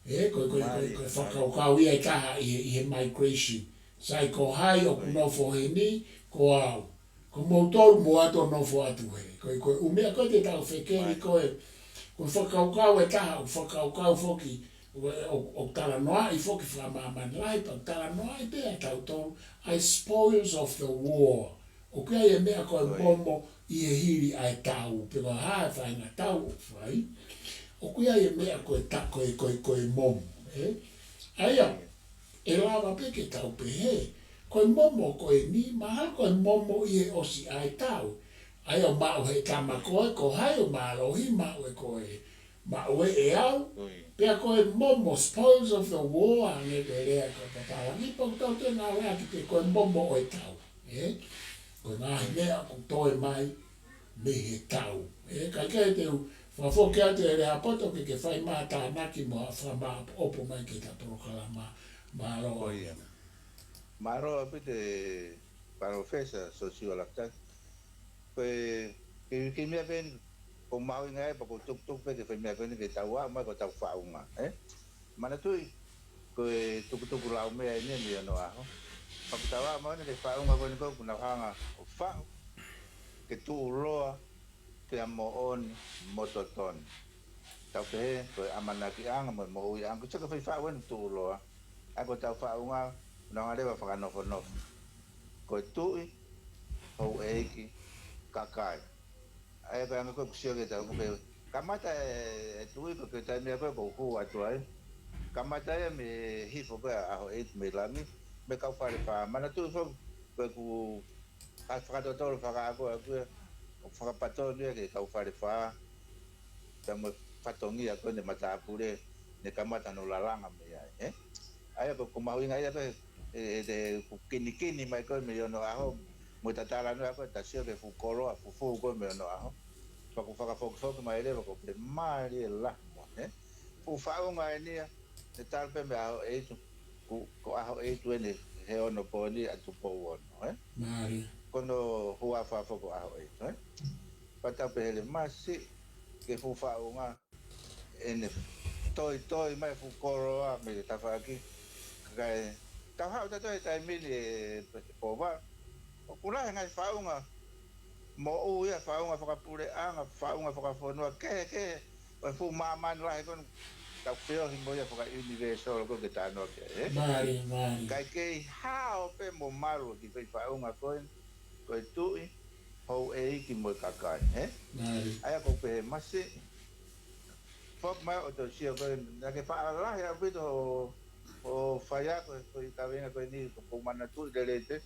Ē, ko e, ko e, ko e, ko e fakakaukau ia ʻe taha ʻi he, ʻi he migration. Sai, ko hai ʻoku nofo heni, ko au. Ko moutolu mou ō atu ʻo nofo atu hē. Ko e, ko e ʻū meʻa ko ē te tau fekeli ko e, ko e fakakaukau ʻe taha, ʻoku fakakaukau foki, ʻo, ʻo, ʻoku talanoaʻi foki fakamāmani lahi, pea ʻoku talanoaʻi pē ʻa tautolu, ʻa e spoils of the war. ʻOku ʻi ai e meʻa ko e momo ʻi he hili ʻa e tau, pe ko e hā e faʻahinga tau ʻoku fai. ʻOku ʻi ai e meʻa ko e ta-, ko e, ko e, ko e momo, ē? ʻA ia, ʻe lava pē ke tau pehē, ko e momo ko eni, mahalo ko e momo ʻi he ʻosi ʻa e tau. ʻA ia ʻo maʻu he tama ko ē, ko hai ʻoku mālohi, maʻu ʻe koe, maʻu ʻe au, pea ko e momo, spoils of the war, hangē ko e lea ko e papālangi, pea ʻoku tau toe ngāueʻaki pē ko e momo ʻo e tau, ē? Ko e ngaahi meʻa ʻoku toe mai mei he tau. Ē, kae kehe te u fakafoki atu e lea poto ke ke fai mai ha tānaki mo ha fakamāʻopoʻopo mai ki heʻeta polokalama. Mālō. Mālō ʻaupito e Palōfesa Siosiua Lafitani. Ko e, ki, ki he meʻa pē eni, ʻoku mahuʻinga ai pea ʻoku tukutuku pē ki he foʻi meʻa ko eni ke tau aʻu mai ko ʻetau faʻunga, ē? Manatuʻi, ko e tukutuku lau meʻa eni mei onoʻaho. Pea ʻoku tau aʻu mai eni ki he faʻunga ko eni ko ē ʻoku nau hanga ʻo faʻu, ke tuʻuloa, pea moʻoni, mo totonu. Tau pehē, ko e ʻamanakiʻanga mo e moʻuiʻanga, ko e saka foʻi faʻu eni tuʻuloa. ʻA ia ko ʻetau faʻunga, ʻoku nau hanga leva ʻo fakanofonofo. Ko e tuʻi, houʻeiki, kakai. ʻA ia ko e anga ko ē ʻoku sio ki ai ʻetau, ko e kamata e, e tuʻi ko e taimi ko ē ʻoku hū atu ai. Kamata ia mei he hifo ko ē ʻa ʻAhoʻeitu mei langi, mei he kau Falefā. Manatuʻi foki, ko ʻeku, ʻa e fakatotolo fakaako ʻaʻaku ia, ʻo fakapatonu ia ki he kau Falefā, pea mo e fatongia ko eni e matāpule, ne kamata hono lalanga mei ai, ē? ʻA ia ko, ʻoku mahuʻinga ia ko e, e, e, e, ʻoku kinikini mai ko ē mei onoʻaho, mo e talanoa ko ē, ta sio ki he fuʻu koloa fufū ko ē mei onoʻaho. Pea ʻoku fakafokifoki mai leva ko e pē mālie lahi mo, ē? Fuʻu faʻunga eni ia, ʻe talu pē mei ʻAhoʻeitu, ko, ko ʻAhoʻeitu eni he ono pō ni ʻa Tupou Ono, ē? Mālie. Ko hono huafa foki ko ʻAhoʻeitu, ē? Pea tau pehē leva masiʻi, ki he fuʻu faʻunga, ʻene toitoi mai fuʻu koloa mei he tafaʻaki. Kae, tau haʻu tautolu he taimi ni ē Pova. ʻOku lahi e ngaahi faʻunga moʻui ia, faʻunga fakapuleʻanga, faʻunga fakafonua, kehekehe, ʻo e fuʻu māmani lahi ko eni, tau feohi mo ia faka-universal ko ē ke talanoa ki ai, ē? Mālie, mālie. Kae kei hao pē mo malu ki he foʻi faʻunga ko eni, ko e tuʻi, houʻeiki mo e kakai, ē? Mālie. ʻA ia ʻoku ou pehē masiʻi, foki mai ʻo toe sio ko ē, naʻa ke faʻa lahi ʻaupito ʻo, ʻo fai ʻa e ko ē, ko e kaveinga ko eni, ʻoku ou manatuʻi lelei pē,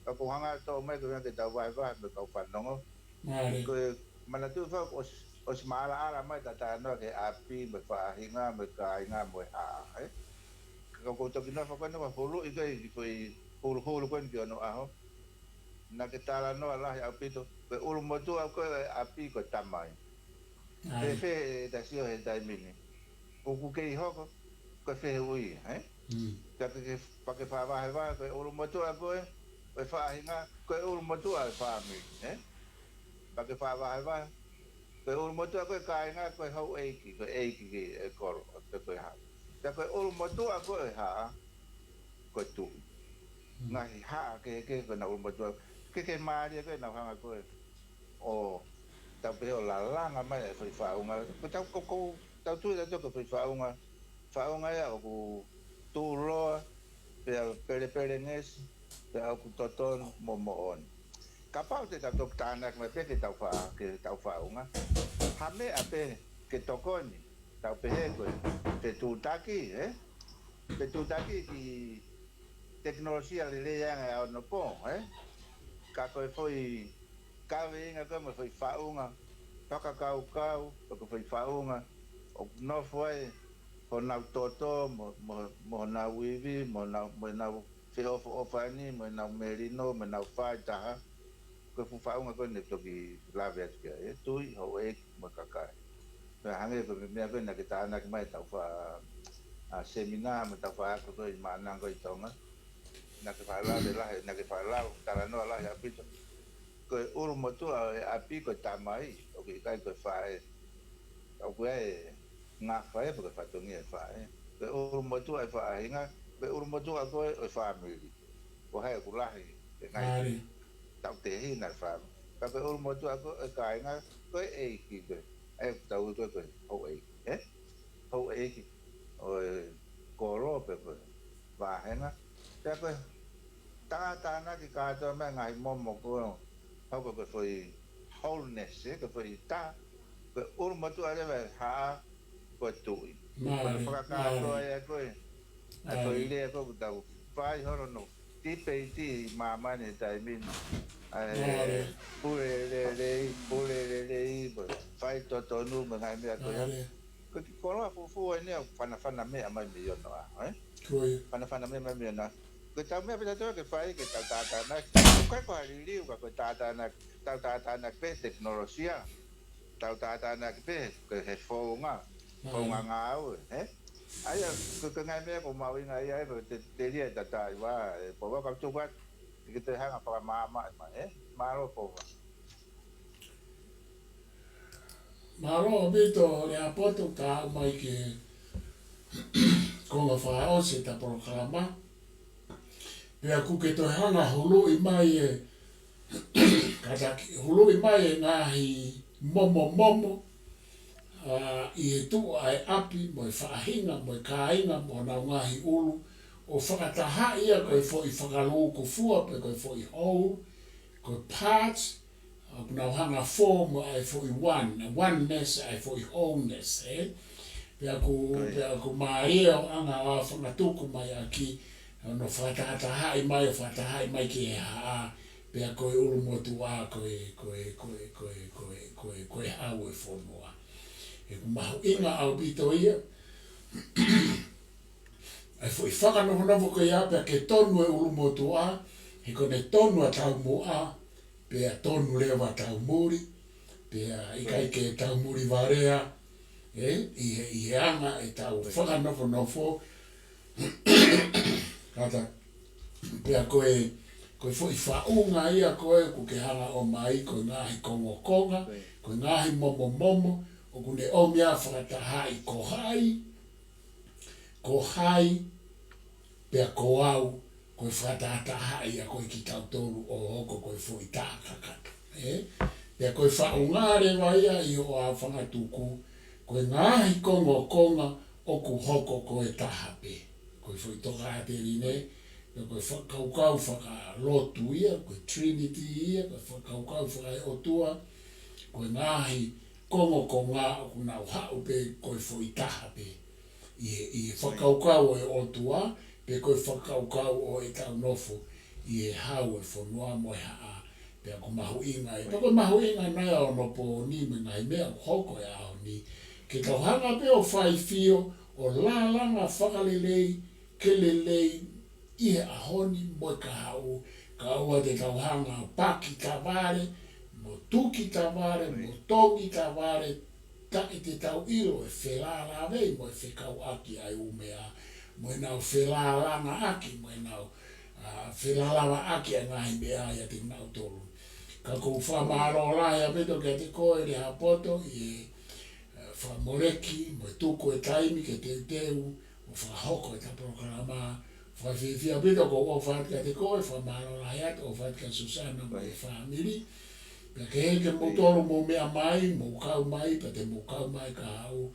ka ʻoku ou hanga ʻo toʻo mai ko e ʻuhinga ke tau vahevahe mo e kau fanongo. Mālie. Ko e manatuʻi foki ʻosi, ʻosi maʻalaʻala mai ʻeta talanoa ki he ʻapi, mo e faʻahinga, mo e kāinga, mo e haʻa, ē? Ka ʻoku ou toki nofo ko eni ʻo huluʻi ko ē ki he foʻi huluhulu ko eni ki onoʻaho. Naʻa ke talanoa lahi ʻaupito, ko e ʻulumotuʻa ko ē ʻo e ʻapi ko e tamai. ʻAi. Fēfē ʻeta sio he taimi ni? ʻOku kei hoko, ko e fehuʻi, ē? Mm. Ka ke, ke, pea ke faʻa vahevahe, ko e ʻulumotuʻa ko ē ʻo e faʻahinga, ko e ʻulumotuʻa ʻo e fāmili, ē? Pea ke faʻa vahevahe, ko e ʻulumotuʻa ko ē kāinga, ko e houʻeiki, ko e ʻeiki ki he kolo, ʻo te ko e haʻa. Pea ko e ʻulumotuʻa ko ē ʻo e haʻa, ko e tuʻi. Mm. Ngaahi haʻa kehekehe ko ʻenau ʻulumotuʻa. Kehekehe mālie ko ē ʻenau hanga ko ē ʻo tau pehē ʻo lalanga mai e foʻi faʻunga. Ko ʻetau, ko, ko, tau tui tautolu ko e foʻi faʻunga. Faʻunga ia ʻoku tuʻuloa, pea pelepelengesi, pea ʻoku totonu mo moʻoni. Kapau te tau toki tānaki mai pē ki heʻetau fa-, ki heʻetau faʻunga. Ha meʻa pē ke tokoni, tau pehē ko e fetuʻutaki, ē? Fetuʻutaki ki he tekinolosia lelei ange ʻa onopō, ē? Ka ko e foʻi kaveinga ko ē mo e foʻi faʻunga fakakaukau, ko e foʻi faʻunga ʻoku nofo ai honau toto, mo, mo, mo honau ivi, mo honau, mo ʻenau feʻofoʻofani, mo ʻenau melino, mo ʻenau fāitaha. Ko e fuʻu faʻunga ko ē ne toki lave atu ki ai, ē, tuʻi, houʻeiki, mo e kakai. Pea hangē ko e meʻa ko ē naʻa ke tānaki mai ʻetau faʻa, ʻa, seminā, mo ʻetau faʻa ako ko ē ʻi Maʻananga ʻi Tonga. Naʻa ke faʻa lave lahi, naʻa ke faʻa lau, talanoa lahi ʻaupito. Ko e ʻulumotuʻa ʻo e ʻapi ko e tamai, ʻoku ʻikai ko e faʻē. ʻOku ʻi ai e ngafa ia pe ko e fatongia e faʻē. Ko e ʻulumotuʻa e faʻahinga, ko e ʻulumotuʻa ko ē ʻo e fāmili. Ko hai ʻoku lahi e ngaahi tautehi naʻe fāmili. Ka ko e ʻulumotuʻa ko ē ʻo e kāinga, ko e ʻeiki ko ē. ʻA ia ʻoku tau ui ko ē ko e houʻeiki, ē? Houʻeiki ʻo e kolo pe ko e vāhenga. Pea ko e tātānaki kātoa mai e ngaahi momo ko ē, hoko ko e foʻi wholeness, ē, ko e foʻi taha, ko e ʻulumotuʻa leva e haʻa, ko e tuʻi. Mālie, ko e fakakātoa ia ko ē. ʻA e foʻi lea ko ē ʻoku tau fai holo no tipeiti ʻi māmani he taimi ni. ʻA e pule lelei, pule lelei, mo e fai totonu mo e ngaahi meʻa ko ia. Ko e kiʻi koloa fufū eni ʻoku fanafana meʻa mai mei onoʻaho, ē? Fanafana meʻa mai mei onoʻaho. Ko ʻetau meʻa pē tautolu ke fai, ke tau tātānaki. ʻOku ʻikai ko ha liliu ka ko e tātānaki, tau tātānaki pē tekinolosia. Tau tātānaki pē he founga, founga ngāue, ē? ʻA ia, ko e ngaahi meʻa ʻoku mahuʻinga ia, ē, ko e te, te lia e tataiva, ē, Pouva, ka tuku atu, ke te hanga fakamaama, ē, mālō Pouva. Mālō ʻaupito Lehaapoto, ka mai ke konga fakaʻosi ʻeta polokalama. Pea ʻoku ke toe hanga huluʻi mai e, kātaki, huluʻi mai e ngaahi momomomo, ʻa, ʻi he tuʻu ʻa e ʻapi, mo e faʻahinga, mo e kāinga, mo honau ngaahi ʻulu, ʻo fakatahaʻi ia ko e foʻi fakalūkufua, pe ko e foʻi hou, ko e parts, ʻoku nau hanga form ʻa e foʻi one, oneness, ʻa e foʻi wholeness, ē? Pea ʻoku, pea ʻoku mālie ʻa e anga ʻo e fanga tuku mai ʻaki, ʻo nau fakatahatahaʻi mai, ʻo fakatahaʻi mai ki he haʻa, pea ko e ʻulumotuʻa, ko e, ko e, ko e, ko e, ko e, ko e, ko e hau e fonua. ʻOku mahuʻinga ʻaupito ia, ʻa e foʻi fakanofonofo ko ia pea ke tonu e ʻulumotuʻa, he ko ʻene tonu ʻa taumuʻa, pea tonu leva taumuli, pea ʻikai ke taumuli valea, ē, ʻi he, ʻi he anga ʻetau fakanofonofo, kātaki, pea ko e, ko e foʻi faʻunga ia ko ē ʻoku ke hanga ʻo mai, ko e ngaahi kongokonga, ko e ngaahi momomomo, ʻoku ne ʻomi ʻa e fakatahaʻi ko hai, ko hai, pea ko au, ko e fakatahatahaʻi ia ko ē kitautolu ʻo hoko ko e foʻi taha kakato, ē? Pea ko e faʻunga leva ia ʻi hoʻo fanga tuku, ko e ngaahi kongokonga ʻoku hoko ko e taha pē. Ko e foʻi tokāteline, pea ko e fakakaukau fakalotu ia, ko e Trinity ia, ko e fakakaukau fakaeʻotua, ko e ngaahi kongokonga ʻoku nau haʻu pē ko e foʻi taha pē ʻi he, ʻi he fakakaukau ʻo e ʻOtua, pe ko e fakakaukau ʻo ʻetau nofo ʻi he hau e fonua mo e haʻa, pea ʻoku mahuʻinga ē. Pea ʻoku mahuʻinga nai ʻa onopooni mo e ngaahi meʻa ʻoku hoko he ʻaho ni, ke tau hanga pē ʻo faifio, ʻo lālanga fakalelei, ke lelei ʻi he ʻaho ni mo e kahaʻu, kae ʻoua te tau hanga ʻo paki tavale, mo tuki tavale, mo tongi tavale, taʻe te tau ʻilo e felālāveʻi mo e fekauʻaki ʻa e ʻū meʻa, mo ʻenau felālangaʻaki, mo ʻenau, ʻa, felālavaʻaki ʻa e ngaahi meʻa ʻiate kinautolu. Ka ʻoku ou fakamālō lahi ʻaupito kiate koe Lehaapoto ʻi he, ʻa, fakamoleki mo e tuku e taimi ke teuteu ʻo fakahoko ʻeta polokalama. Fakafiefia ʻaupito ʻoku ou ʻofa atu kiate koe, fakamālō lahi atu, ʻofa atu kia Susana mo e fāmili. Pea kehe kimoutolu mou meʻa mai, mou kau mai, pea te mou kau mai kahaʻu,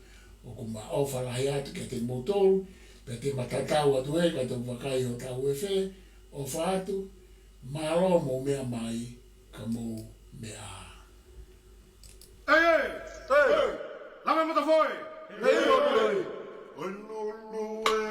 ʻoku ma ʻofa lahi atu kiate kimoutolu, pea te ma tatau atu heni, ka te u vakai hotau efe, ʻofa atu, mālō mou meʻa mai, ka mou meʻa. ʻEi, ʻei, ʻei, lama matafoe. ʻEi, ʻoi, ʻoi. ʻOi, lulu, ē.